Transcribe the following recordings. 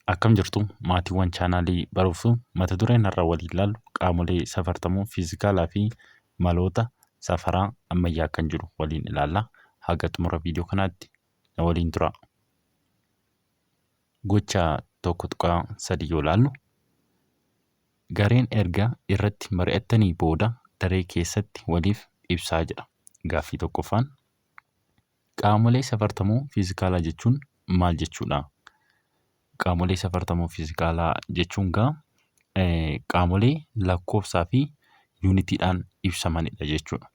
Akkam jirtu maatiiwwan chaanaalii Baruuftuu? Mata dureen har'a waliin ilaallu qaamolee safartamoo fiizikaalaa fi maloota safaraa ammayyaa kan jiru waliin ilaalla. Haga xumura viidiyoo kanaatti na waliin turaa. Gocha 1.3 yoo ilaallu, gareen erga irratti mari'attanii booda daree keessatti waliif ibsaa jedha. Gaaffii tokkoffaan. Qaamolee safartamoo fiizikaalaa jechuun maal jechuudha? Qaamolee safartamoo fiizikaalaa jechuun gaa qaamolee lakkoofsaa fi yuunitiidhaan ibsamanidha jechuudha.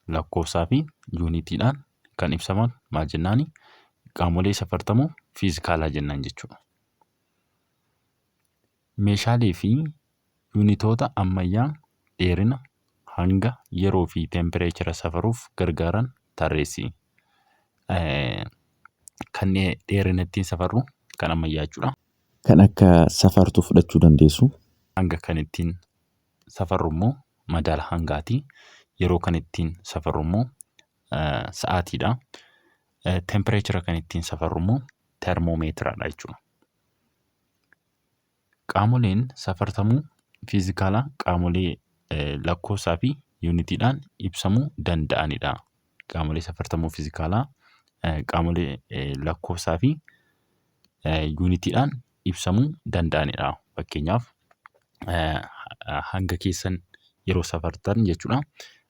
Lakkoofsaa fi yuunitiidhaan kan ibsaman maal jennaani? Qaamolee safartamoo fiizikaalaa jennaan jechuudha. Meeshaalee fi yuunitoota ammayyaa dheerina, hanga, yeroo fi teempireechara safaruuf gargaaran tarreessi. Kan dheerina ittiin safarru kan ammayyaa jechuudha. Kan akka safartuu fudhachuu dandeessu. Hanga kan ittiin safarru immoo madaala hangaati. Yeroo kan ittiin safarru immoo sa'aatiidha. Teempireechara kan ittiin safarru immoo termoomeetiradha jechuudha. Qaamoleen safartamuu fiizikaalaa qaamolee lakkoofsaa fi yuunitiidhaan ibsamuu danda'anidha. Qaamolee safartamuu fiizikaalaa qaamolee lakkoofsaa fi yuunitiidhaan ibsamuu danda'anidha. Fakkeenyaaf, hanga keessan yeroo safartan jechuudha,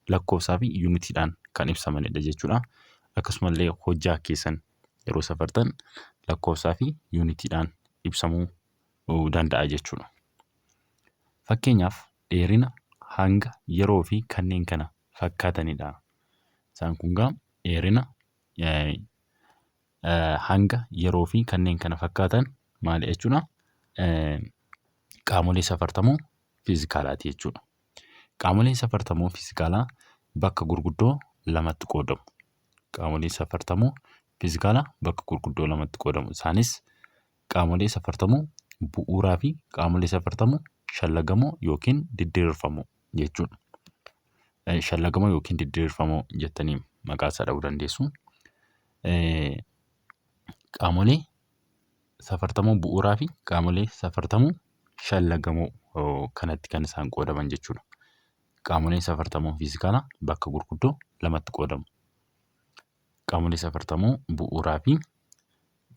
lakkoofsaa fi yuunitiidhaan kan ibsamanidha jechuudha. Akkasumallee hojjaa keessan yeroo safartan lakkoofsaa fi yuunitiidhaan ibsamuu danda'a jechuudha. Fakkeenyaaf, dheerina, hanga, yeroo fi kanneen kana fakkaatanidha. Isaan kun gaa dheerina, hanga, yeroo fi kanneen kana fakkaatan maali jechuudha? Qaamolee safartamoo fiizikaalaati jechuudha. Qaamoleen safartamoo fiizikaalaa bakka gurguddoo lamatti qoodamu. Qaamoleen safartamoo fiizikaalaa bakka gurguddoo lamatti qoodamu. Isaanis qaamolee safartamoo bu'uuraa fi qaamolee safartamoo shallagamoo yookiin didiriirfamoo jechuudha. Shallagamoo yookiin didiriirfamoo jettanii maqaa isaa dha'uu dandeessu. Qaamolee safartamoo bu'uuraa fi qaamolee safartamoo shallagamoo kanatti kan isaan qoodaman jechuudha. Qaamoleen safartamoo fiizikaalaa bakka gurguddoo lamatti qoodamu. Qaamolee safartamoo bu'uuraa fi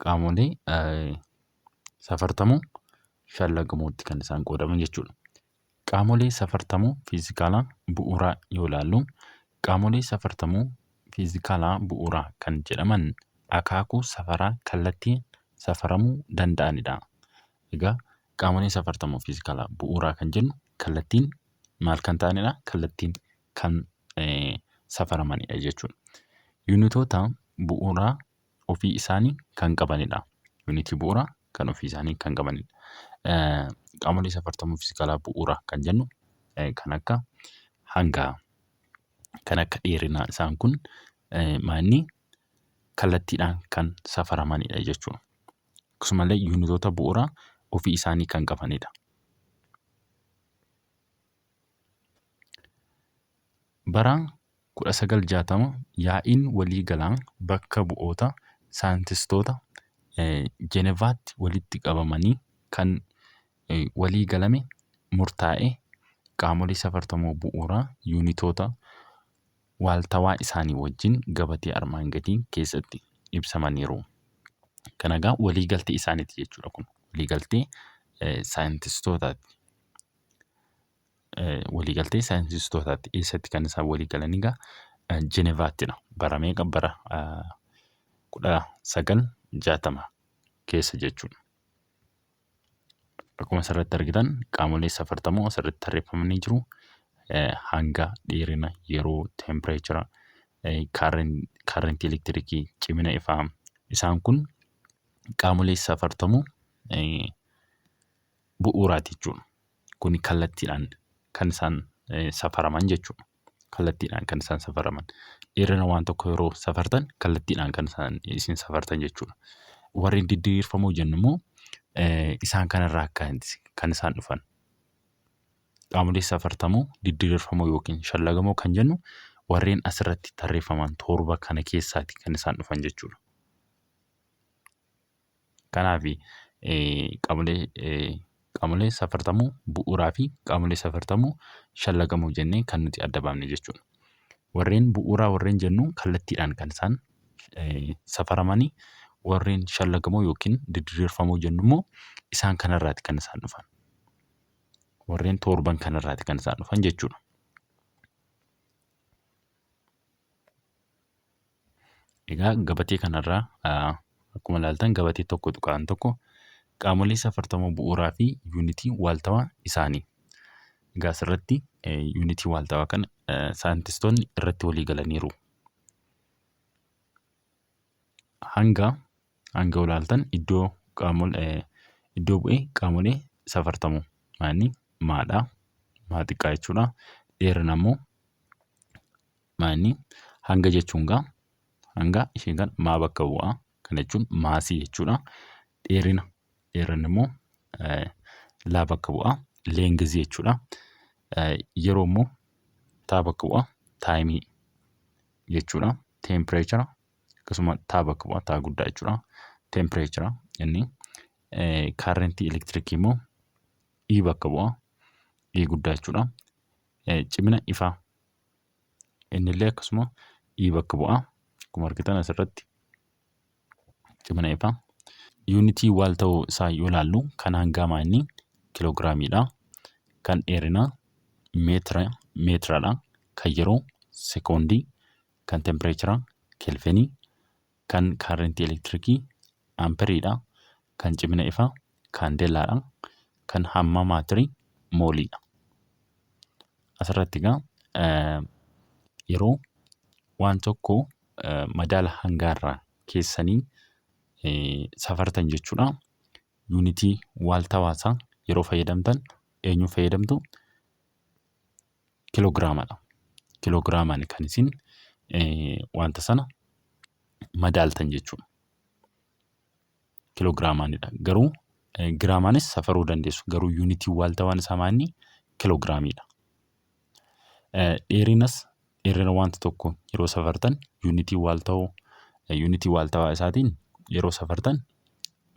qaamolee safartamoo shallagamootti kan isaan qoodaman jechuudha. Qaamolee safartamoo fiizikaalaa bu'uuraa yoo ilaallu, qaamolee safartamoo fiizikaalaa bu'uuraa kan jedhaman akaakuu safaraa kallattiin safaramuu danda'anidha. Egaa qaamoleen safartamoo fiizikaalaa bu'uuraa kan jennu kallattiin maal kan ta'anidha? Kallattiin kan safaramanidha jechuudha. Yuunitoota bu'uuraa ofii isaanii kan qabanidha. Yuunitii bu'uuraa kan ofii isaanii kan qabanidha. Qaamolee safartamuu fiizikaalaa bu'uuraa kan jennu kan akka hangaa, kan akka dheerinaa, isaan kun maanni kallattiidhaan kan safaramanidha jechuudha. Akkasumallee yuunitoota bu'uuraa ofii isaanii kan qabanidha. Bara 1960 yaa'iin waliigalaa bakka bu'oota saayintistoota Jenevaatti walitti qabamanii kan waliigalame murtaa'e qaamolee safartamoo bu'uuraa yuunitoota waaltawaa isaanii wajjin gabatee armaan gadii keessatti ibsamaniiru. Kana egaa waliigaltee isaaniiti jechuudha kun. Waliigaltee saayintistootaati. Waliigaltee saayintistootaati. Eessatti kan isaan walii galan egaa? Jenevaattidha. Bara meeqa? Bara 1960 keessa jechuudha. Akkuma asirratti argitan qaamolee safartamoo asirratti tarreeffamanii jiru. Hanga, dheerina, yeroo, teempireechara, kaarentii elektirikii, cimina ifaa, isaan kun qaamolee safartamoo bu'uuraati jechuudha. Kun kallattiidhaan kan isaan safaraman jechuudha. Kallattiidhaan kan isaan safaraman. Dheerina waan tokko yeroo safartan kallattiidhaan kan isaan isin safartan jechuudha. Warreen didiriirfamoo jennu immoo isaan kanarraa kan isaan dhufan. Qaamolee safartamoo, didiriirfamoo yookiin shallagamoo kan jennu warreen asirratti tarreeffaman torba kana keessaati kan isaan dhufan jechuudha. Kanaaf qaamolee qaamolee safartamuu bu'uuraa fi qaamolee safartamuu shallagamoo jennee kan nuti adda baafne jechuudha. Warreen bu'uuraa warreen jennu kallattiidhaan kan isaan safaramanii, warreen shallagamoo yookiin didiriirfamoo jennu immoo isaan kanarraati kan isaan dhufan. Warreen torban kanarraati kan isaan dhufan jechuudha. Egaa gabatee kanarraa akkuma ilaaltan gabatee 1.1 qaamolee safartamoo bu'uuraa fi yuunitii waaltawaa isaanii. Egaa asirratti yuunitii waaltawaa kana saayintistoonni irratti walii galaniiru. Hanga hanga ilaaltan iddoo qaamolee iddoo bu'ee qaamolee safartamoo maanni maadha maa xiqqaa jechuudha. Dheerina immoo maanni hanga jechuun gaa hanga isheen kan maa bakka bu'a. Kana jechuun maasii jechuudha. Dheerina dheerinni immoo laa bakka bu'a. Leengizii jechuudha. Yeroo immoo taa bakka bu'a. Taayimii jechuudha. Teempireechara akkasuma taa bakka bu'a. Taa guddaa jechuudha. Teempireechara inni kaarrentii elektiriikii immoo E bakka bu'a. E guddaa jechuudha. Cimina ifaa innillee akkasuma E bakka bu'a. Akkuma argitan asirratti cimina ifaa. Yuunitii waal ta'uu isaa yoo ilaallu kan hangaa maa inni kiloogiraamiidha. Kan dheerinaa meetira meetiradha. Kan yeroo sekoondii, kan tempireechara kelvenii, kan kaarrentii elektiriikii amperiidha. Kan cimina ifaa kaandeelaadha. Kan hamma maatirii mooliidha. Asirratti egaa yeroo waan tokko madaala hangaarraa keessanii safartan jechuudha. Yuunitii waaltawaa isaa yeroo fayyadamtan eenyuun fayyadamtu? Kiloogiraamadha. Kiloogiraamaan kan isin wanta sana madaaltan jechuudha. Kiloogiraamaanidha. Garuu giraamaanis safaruu dandeessu. Garuu yuunitii waaltawaan isaa maanni kiloogiraamiidha. Dheerinas dheerina wanta tokko yeroo safartan yuunitii waaltawoo yuunitii waaltawaa isaatiin yeroo safartan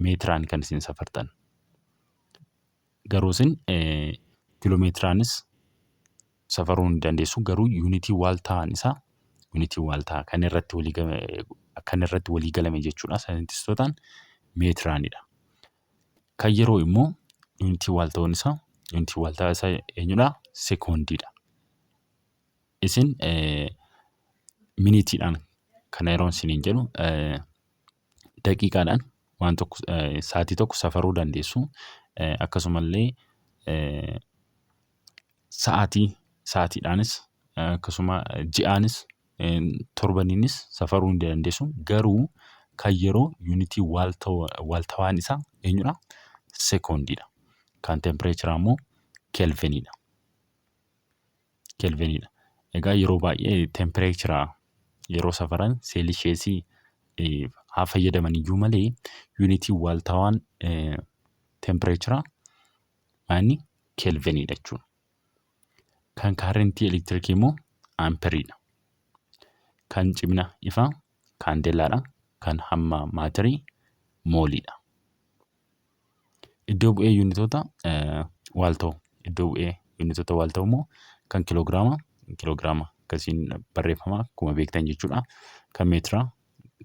meetiraan kan isin safartan. Garuu isin kiiloomeetiraanis safaruu ni dandeessu. Garuu yuunitii waaltawaan isaa yuunitii waaltawaa kan irratti walii kan irratti walii galame jechuudha saayintistootaan meetiraanidha. Kan yeroo immoo yuunitii waaltawaan isaa yuunitii waaltawaa isaa eenyudha? Sekoondiidha. Isin miniitiidhaan kana yeroon isiniin jedhu daqiiqaadhaan waan tokko sa'aatii tokko safaruu dandeessu. Akkasumallee sa'aatii sa'aatiidhaanis akkasuma ji'aanis torbaniinis safaruu ni dandeessu. Garuu kan yeroo yuunitii waaltawaan isaa eenyudha? Sekoondiidha. Kan tempireecharaa immoo kelviniidha. Kelviniidha. Egaa yeroo baay'ee tempireechara yeroo safaran seelisheesii haa fayyadaman iyyuu malee yuunitiin waaltawaan tempireechara maanni kelviniidha jechuudha. Kan kaarentii elektiriikii immoo amperiidha. Kan cimina ifaa kaandeelaadha. Kan hamma maatirii mooliidha. Iddoo bu'ee yuunitoota waalta'u. Iddoo bu'ee yuunitoota waalta'u immoo kan kiloogiraama kiloogiraama akkasiin barreeffama akkuma beektan jechuudha. Kan meetiraa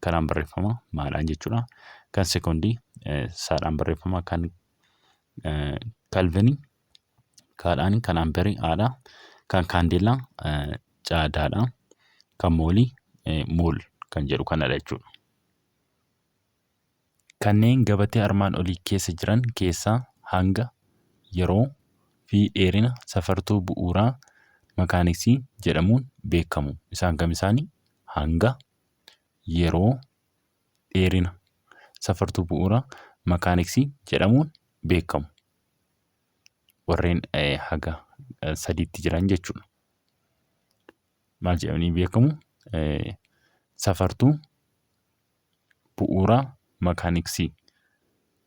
kanaan barreeffama maadhaan jechuudha. Kan sekoondii saadhaan barreeffama. Kan kalvinii kaadhaan, kan amperii aadha. Kan kaandeelaa caadaadha. Kan moolii mool kan jedhu kanadha jechuudha. Kanneen gabatee armaan olii keessa jiran keessaa hanga, yeroo, fi dheerina safartuu bu'uuraa makaaniksii jedhamuun beekamu. Isaan kam isaanii? Hanga, yeroo, dheerina safartuu bu'uuraa makaaniksii jedhamuun beekamu. Warreen haga sadiitti jiran jechuudha. Maal jedhamanii beekamu? Safartuu bu'uura makaaniksii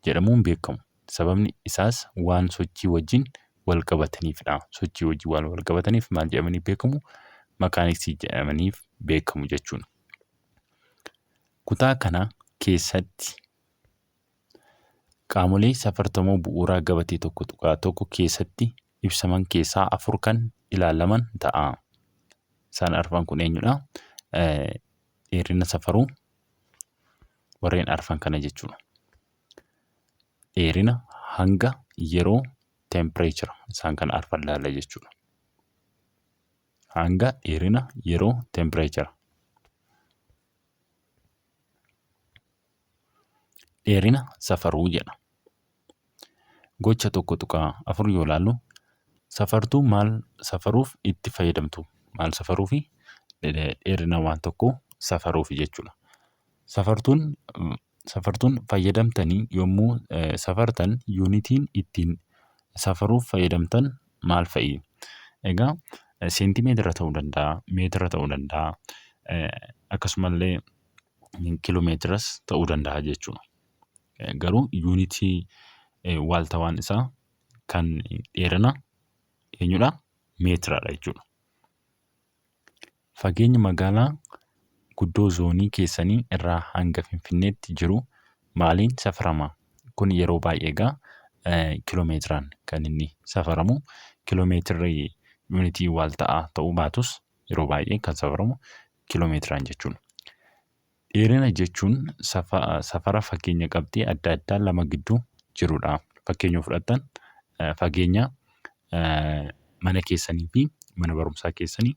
jedhamuun beekamu. Sababni isaas waan sochii wajjin wal qabataniifidha. Sochii wajjin waan wal qabataniif maal jedhamanii beekamu? Makaaniksii jedhamanii beekamu jechuudha. Kutaa kana keessatti Qaamolee safartamoo bu'uuraa gabatee 1.1 keessatti ibsaman keessaa afur kan ilaalaman ta'a. Isaan arfan kun eenyudha? Dheerina safaruu warreen arfan kana jechuudha. Dheerina, hanga, yeroo, teempireechara isaan kana arfan ilaalla jechuudha. Hanga, dheerina, yeroo, teempireechara. Dheerina safaruu jedha. Gocha 1.4 yoo ilaallu safartuu maal safaruuf itti fayyadamtu? Maal safaruufi? Dheerina waan tokkoo safaruufi jechuudha. Safartuun safartuun fayyadamtanii yommuu safartan yuunitiin ittiin safaruuf fayyadamtan maal fa'i? Egaa seentimeetira ta'uu danda'a, meetira ta'uu danda'a, akkasumallee kiiloomeetiras ta'uu danda'a jechuudha. Garuu yuunitii waaltawaan isaa kan dheerina eenyudha? Meetiradha jechuudha. Fageenyi magaalaa guddoo zoonii keessanii irraa hanga Finfinneetti jiru maaliin safarama? Kun yeroo baay'ee egaa kiloomeetiraan kan inni safaramu. Kiloomeetirri yuunitii waalta'aa ta'uu baatus yeroo baay'ee kan safaramu kiloomeetiraan jechuudha. Dheerina jechuun safara fageenya qabxii adda addaa lama gidduu jirudha. Fakkeenya yoo fudhattan fageenya mana keessanii fi mana barumsaa keessanii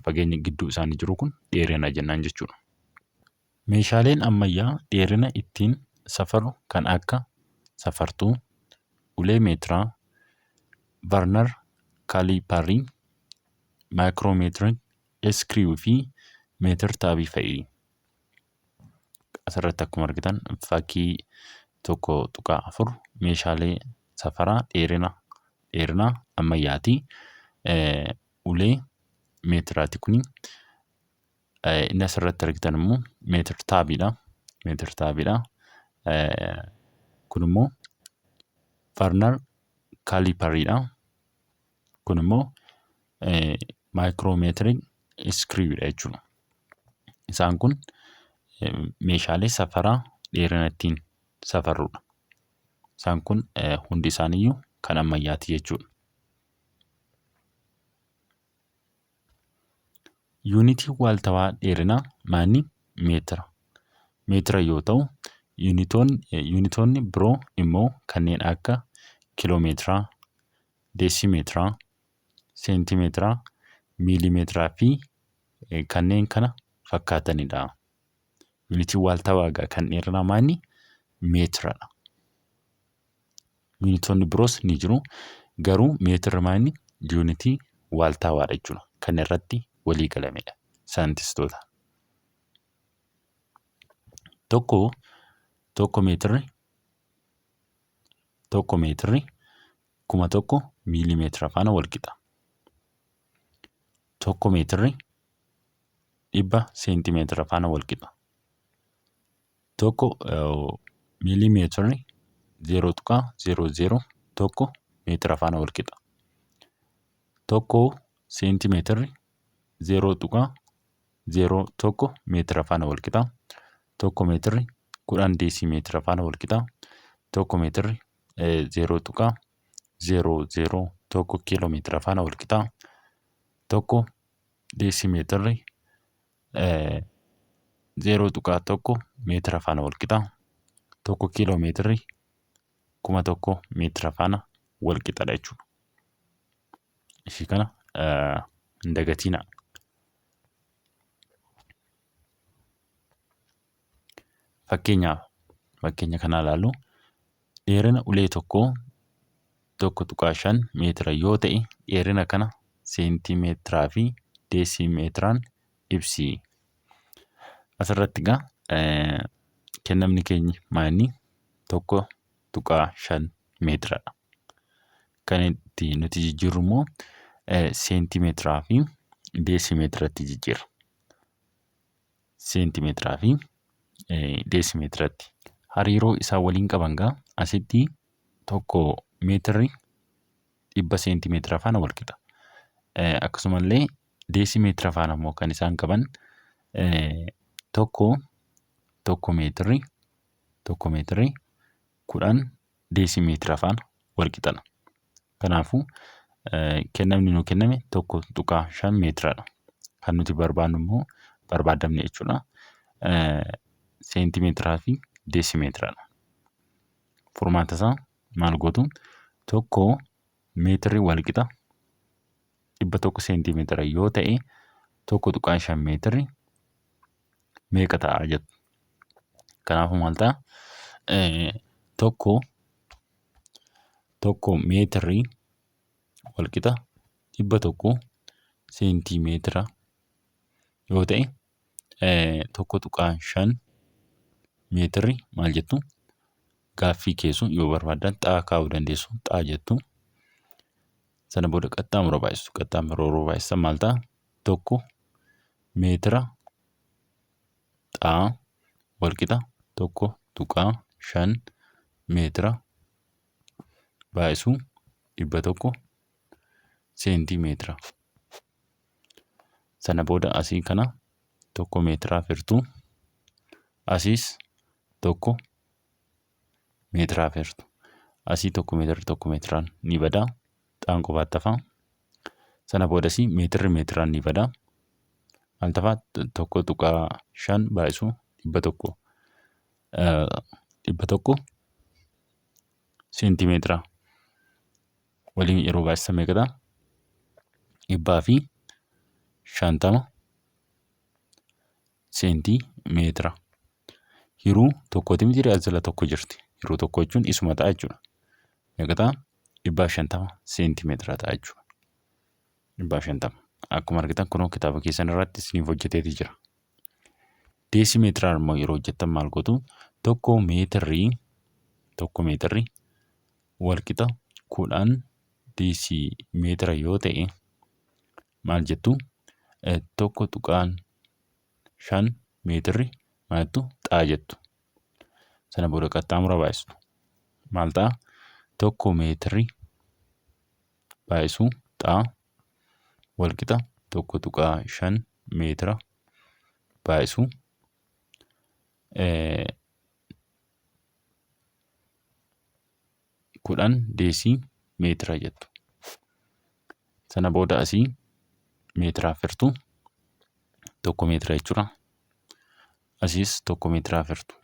fageenya gidduu isaanii jiru kun dheerina jennaan jechuudha. Meeshaaleen ammayyaa dheerina ittiin safarru kan akka safartuu, ulee meetiraa, varnar kaaliiparii, maayikiroomeetirii, iskiriiwuu fi meetir taabii fa'i. Asirratti akkuma argitan fakkii 1.4 meeshaalee safaraa dheerina dheerina ammayyaati. Ulee meetiraati kuni. Inni asirratti argitan immoo meetir taabiidha. Meetir taabiidha. Kun immoo varnar kaaliipariidha. Kun immoo maayikiroomeetirii iskiriiwidha jechuudha. Isaan kun meeshaalee safaraa dheerina ittiin safarrudha. Isaan kun hundi isaaniiyyuu kan ammayyaati jechuudha. Yuunitiin waaltawaa dheerinaa maanni meetira. Meetira yoo ta'u, yuunitoonni biroo immoo kanneen akka kiiloomeetiraa, deesimeetiraa, seentimeetiraa, miilimeetiraa fi kanneen kana fakkaatanidha. Yuunitiin waaltawaa egaa kan dheerinaa maanni meetiradha. Yuunitoonni biroos ni jiru. Garuu meetirri maanni yuunitii waaltaawaadha jechuudha. Kan irratti walii galamedha saayintistoota. Tokko tokko meetirri tokko meetirri 1000 miilimeetira faana wal qixa. Tokko meetirri 100 seentimeetira faana wal qixa. Tokko miilimeetirri 0.001 meetira faana wal qixa. Tokko seentimeetirri 0.01 meetira faana wal qixa. Tokko meetirri 10 deesimeetira faana wal qixa. Tokko meetirri 0.001 kiiloo meetira faana wal qixa. Tokko deesimeetirri 0.1 meetira faana wal qixa. Tokko kiiloo meetirri 1000 meetira faana wal qixadha jechuudha. Ishii kana hin dagatiinaa. Fakkeenyaaf fakkeenya kana ilaallu dheerina ulee tokkoo 1.5 meetira yoo ta'e dheerina kana seentimeetiraa fi deesimeetiraan ibsi. Asirratti egaa kennamni keenya maali? 1.5 meetiradha. Kan itti nuti jijjiirru immoo seentimeetiraa fi deesimeetiratti jijjiirra. Seentimeetiraa fi deesimeetiratti. Hariiroo isaan waliin qaban gaa asitti tokko meetirri 100 seentimeetira faana wal qixa. Akkasumallee deesimeetira faana immoo kan isaan qaban tokko tokko meetirri tokko meetirri 10 deesimeetira faana wal qixadha. Kanaafuu kennamni nuu kenname 1.5 meetiradha. Kan nuti barbaannu immoo barbaadamne jechuudha. Seentimeetiraa fi deesimeetiradha. Furmaata isaa maal gootu? 1 meetirri wal qixa 100 seentimeetira yoo ta'e 1.5 meetirri meeqa ta'a jettu. Kanaafuu maal ta'a? 1 meetirri wal qixa 100 seentimeetira yoo ta'e 1.5 meetirri maal jettu? Gaaffii keessu yoo barbaaddan xaa kaa'uu dandeessu, xaa jettu. Sana booda qaxxaamura baay'istu. Qaxxaamura yeroo baay'istan maal ta'a? 1 meetira xaa walqixa 1.5 meetira baay'isuu 100 seentimeetira. Sana booda asii kana 1 meetiraaf hirtuu, asiis 1 meetiraaf hirtu. Asii 1 meetirri 1 meetiraan ni bada. Xaan qofaatti hafa. Sana boodas meetirri meetiraan ni bada. Maal tafa? 1.5 baay'isuu 100 100 seentimeetira waliin yeroo baay'isan meeqa ta'a? 150 seentimeetira. Hiruu tokkooti miti as jala tokko jirti. Hiruu tokko jechuun isuma ta'a jechuudha. Meeqa ta'a? 150 seentimeetira ta'a jechuudha. 150. Akkuma argitan kunoo kitaaba keessan irratti isiniif hojjeteeti jira. Deesimeetiraan immoo yeroo hojjettan maal gootu? 1 meetirri walqixa 10 deesimeetira yoo ta'e maal jettu? 1.5 meetirri maal jettu? Xaa jettu. Sana booda qaxxaamura baay'istu. Maal ta'a? 1 meetirri baay'isuu xaa walqixa 1.5 meetira baay'isuu 10 deesii meetira jettu. Sana booda asii meetiraaf hirtu, 1 meetira jechuudha. Asiis 1 meetiraaf hirtu.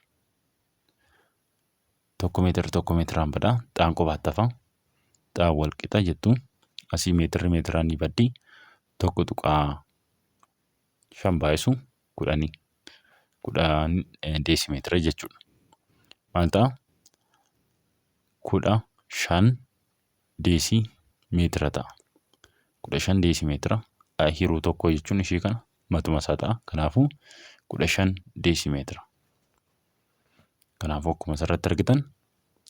1 meetirri 1 meetiraan badaa, xaan qofaatti hafa. Xaan wal qixa jettu. Asii meetirri meetiraan ni baddi. 1.5 baay'isu 10. 10 deesimeetira jechuudha. Maal ta'a? 15 deesii meetira ta'a. 15 deesimeetira hiruu tokko jechuun ishii kana matuma isaa ta'a. Kanaafuu 15 deesimeetira. Kanaafuu akkuma asirratti argitan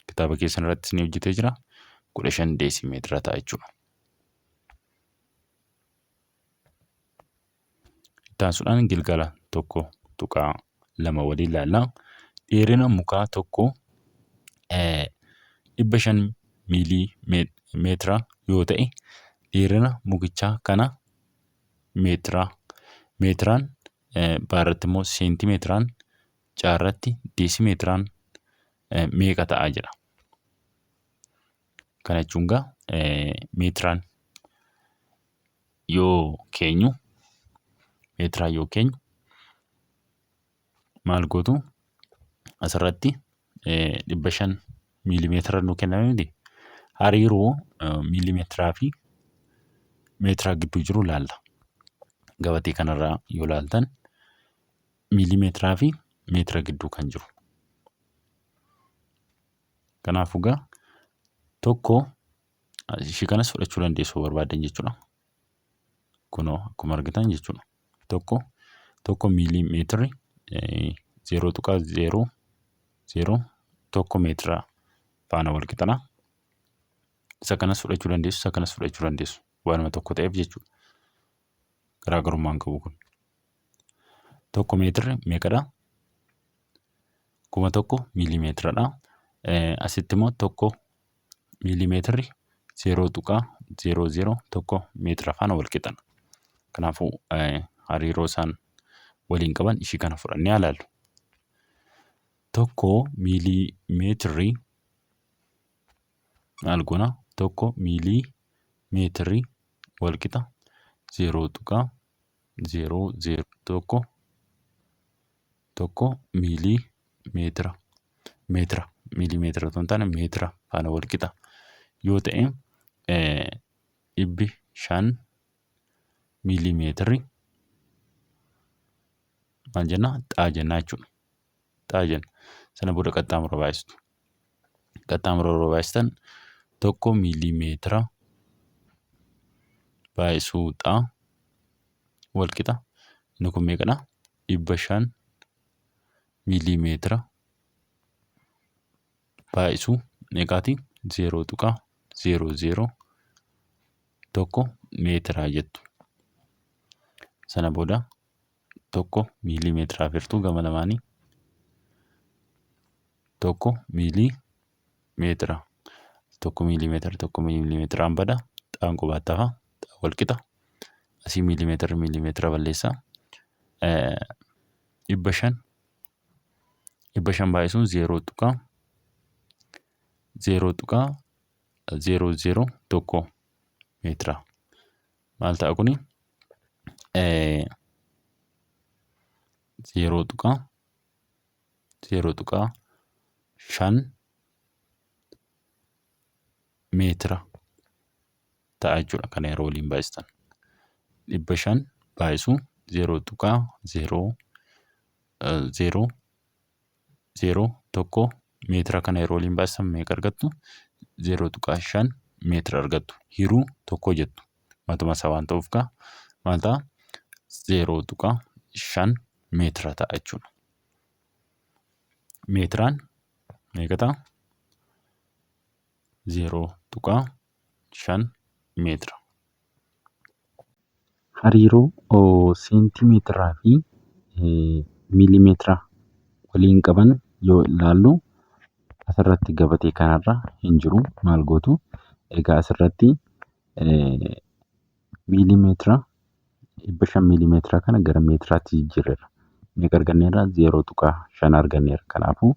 kitaaba keessan irratti isinii hojjetee jira. 15 deesimeetira ta'a jechuudha. Itti aansuudhaan gilgala 1.2 waliin ilaalla. Dheerina mukaa tokko 500 miilii meetira yoo ta'e, dheerina mukichaa kana meetira meetiraan, baarratti immoo seentimeetiraan, caarratti deesimeetiraan meeqa ta'a jedha. Kana jechuun egaa meetiraan yoo keenyu, meetiraan yoo keenyu maal gootu? Asirratti 500 miilimeetira nuu kenname miti? Hariiroo miilimeetiraa fi meetira gidduu jiru ilaalla. Gabatee kanarraa yoo ilaaltan miilimeetiraa fi meetira gidduu kan jiru. Kanaafuu egaa tokko ishii kanas fudhachuu dandeessu yoo barbaaddan jechuudha. Kunoo akkuma argitan jechuudha. 1 miilimeetirri 0.001 meetira faana wal qixadha. Isa kanas fudhachuu dandeessu, isa kanas fudhachuu dandeessu. Waanuma tokko ta'eef jechuudha. Garaagarummaa hin qabu kun. 1 meetirri meeqadha? 1000 miilimeetiradha. Asitti immoo 1 miilimeetirri 0.001 meetira faana wal qixadha. Kanaafuu hariiroo isaan waliin qaban ishii kana fudhannee haa ilaallu. 1 miilimeetirri Maal goona? 1 miilii meetirri walqixa 0.001 1 miilii meetira meetira miilii meetira otoo hin taane meetira faana walqixa yoo ta'e, 500 miilii meetirri maal jenna? Xaa jennaa jechuudha. Xaa jenna. Sana booda qaxxaamura baay'istu. Qaxxaamura yeroo baay'istan 1 miilii meetira baay'isuu xaa walqixa inni kun meeqadha? 500 miilii meetira baay'isuu meeqaati? 0.001 meetiraa jettu. Sana booda 1 miilii meetiraaf hirtuu gama lamaanii 1 miilii meetira 1 miilii meetira 1 miilii meetiraan bada, xaan qubaatti hafa, xaan walqixa asii miilii meetira miilii meetira balleessaa, 500 500 baay'isuun 0.0.001 meetira maal ta'a kuni? 0.05 meetira ta'a jechuudha kana yeroo waliin baay'istan. 500 baay'isuu 0.0001 meetira kana yeroo waliin baay'istan meeqa argattu? 0.5 meetira argattu. Hiruu tokko jettu. Matuma isaa waan ta'uuf kaa maal ta'a? 0.5 meetira ta'a jechuudha. Meetiraan meeqa ta'a? 0.5 meetira. Hariiroo seentimeetiraa fi miilimeetira waliin qaban yoo ilaallu, asirratti gabatee kanarra hin jiru, maal gootu? Egaa asirratti miilimeetira 500 miilimeetira kana gara meetiraatti jijjiirreerra. Meeqa arganneerra? 0.5 arganneerra. Kanaafuu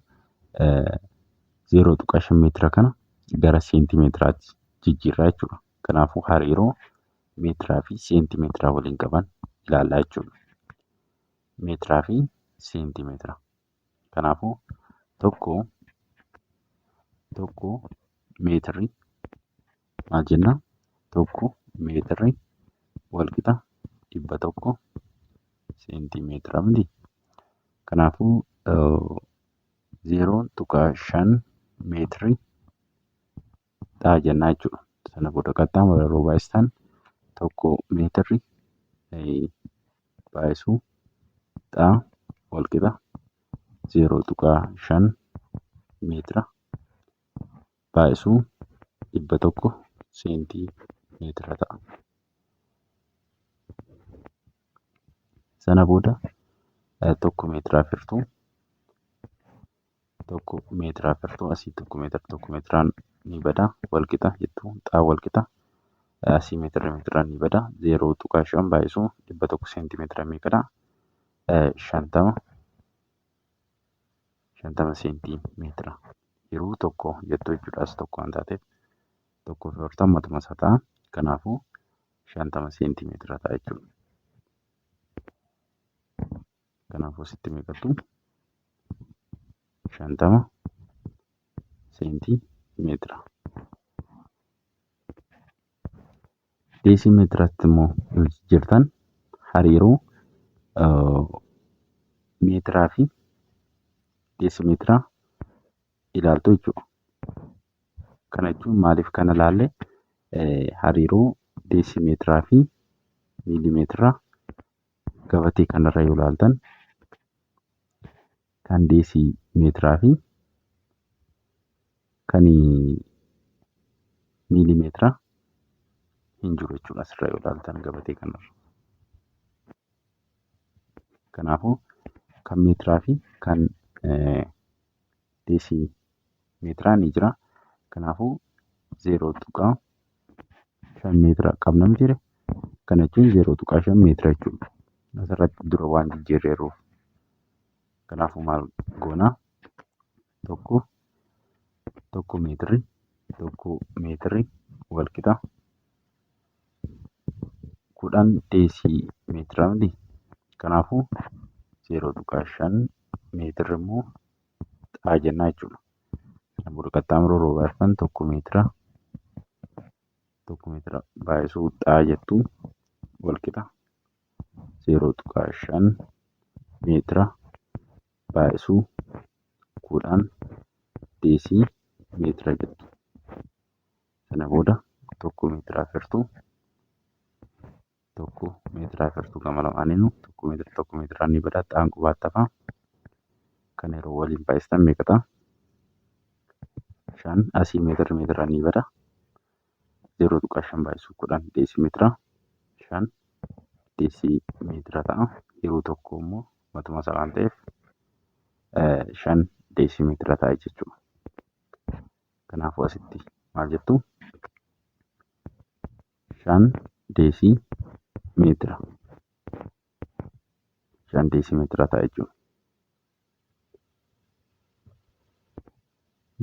0.5 meetira kana gara seentimeetiraatti jijjiirraa jechuudha. Kanaafuu hariiroo meetiraa fi seentimeetira waliin qaban ilaallaa jechuudha. Meetiraa fi seentimeetira. Kanaafuu 1 meetirri maal jenna? 1 meetirri walqixa 100 seentimeetira miti. Kanaafuu 0.5 meetirri ta'a jennaa jechuudha. Sana booda qaxxaamura yeroo baay'istan 1 meetirri baay'isuu xaa walqixa 0.5 meetira baay'isuu 100 seentii meetira ta'a. Sana booda 1 meetiraaf hirtuu 1 meetiraaf hirtuu, asii 1 meetira 1 meetiraan ni bada, walqixa jettu, xaa walqixa asii meetirri meetiraan ni bada, 0.5 baay'isuu 100 seentimeetira meeqadha? 50 50 seentimeetira yeroo 1 jettu jechuudha. As 1 waan taateef 1 fi 40 matuma isaa ta'a. Kanaafuu 50 seentimeetira ta'a jechuudha. Kanaafuu asitti meeqattu? 50 seentimeetira. Deesimeetiratti immoo yoo jijjiirtan hariiroo meetiraa fi deesimeetiraa ilaaltu jechuudha. Kana jechuun maaliif kana ilaalle? Hariiroo deesimeetiraa fi miilimeetiraa gabatee kanarra yoo ilaaltan kan deesimeetiraa fi kan miilimeetira hin jiru jechuudha asirra yoo ilaaltan gabatee kanarra. Kanaafuu kan meetiraa fi kan deesimeetiraa ni jira. Kanaafuu 0.5 meetira qabna mitiire? Kana jechuun 0.5 meetira jechuudha. Asirratti dura waan jijjiirreeruuf. Kanaafuu maal goona? 1 1 meetirri Tokko meetirri wal qixa 10 deesii meetira miti. Kanaafuu 0.5 meetirri immoo xaa jennaa jechuudha. Sana booda qaxxaamura yeroo baay'iftan tokko meetira tokko meetira baay'isuu xaa jettu wal qixa 0.5 meetira baay'isuu 10 deesii meetira jettu. Sana booda tokko meetiraaf hirtuu tokko meetiraaf hirtuu gama lamaaniinuu tokko meetira tokko meetiraan ni bada xaan qubaatti hafa. Kana yeroo waliin baay'istan meeqa ta'a? Shan asii meetirri meetiraan ni bada. 0.5 baay'isuu 10 deesii meetira 5 deesii meetira ta'a. Yeroo tokko immoo matuma isaa waan ta'eef 5 deesii meetira ta'a jechuudha. Kanaafuu asitti maal jettu? 5 deesii meetira. 5 deesii meetira ta'a jechuudha.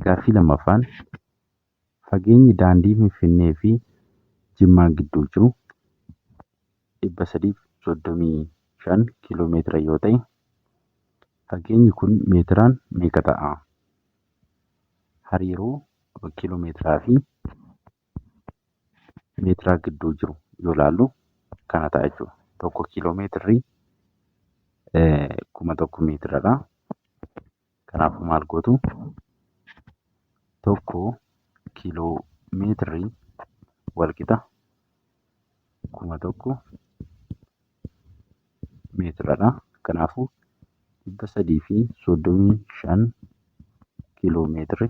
Gaaffii lammaffaan fageenyi daandii Finfinnee fi Jimmaa gidduu jiru 335 kiiloo meetira yoo ta'e, fageenyi kun meetiraan meeqa ta'a? Hariiroo kiiloo meetiraa fi meetiraa gidduu jiru yoo ilaallu kana ta'a jechuudha. Tokko kiiloo meetirri 1000 meetiradha. Kanaafuu maal gootu? Tokko kiiloo meetirri wal qixa 1000 meetiradha. Kanaafuu 335 kiiloo meetirri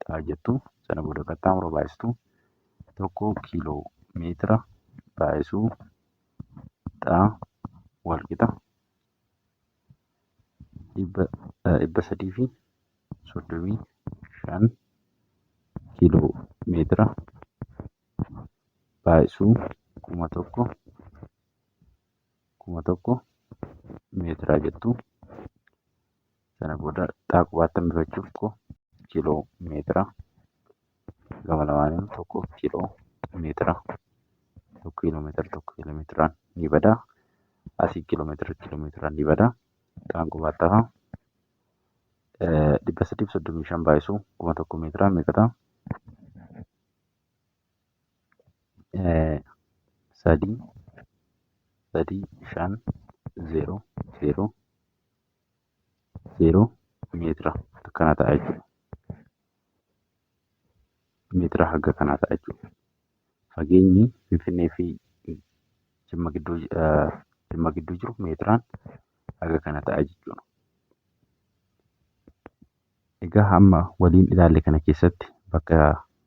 ta'a jettu. Sana booda qaxxaamura baay'istu tokko kiiloo meetira baay'isuu xaa wal qixa 335 kiiloo meetira baay'isuu 1000 1000 meetira jettu. Sana booda xaa qubaatti hambifachuuf tokko kiiloo meetira gama lamaaniin tokko kiiloo meetira tokko kiiloo meetira tokko kiiloo meetiraan ni bada. Asii kiiloo meetira kiiloo meetiraan ni bada. Xaan qubaatti hafa. 335 baay'isuu 1000 meetiraa meeqa ta'a? Sadii sadii shan zeeroo zeeroo zeeroo meetira akkana ta'a jechuudha. Meetira haga kanaa ta'a jechuudha. Fageenyi Finfinnee fi Jimma gidduu Jimma gidduu jiru meetiraan haga kana ta'a jechuudha. Egaa hamma waliin ilaalle kana keessatti bakka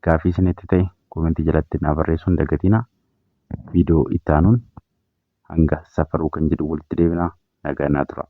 gaafii isinitti ta'e koomentii jalatti naa barreessuu hin dagatinaa. Viidiyoo itti aanuun hanga safaruu kan jedhu walitti deebinaa. Nagaan naa turaa.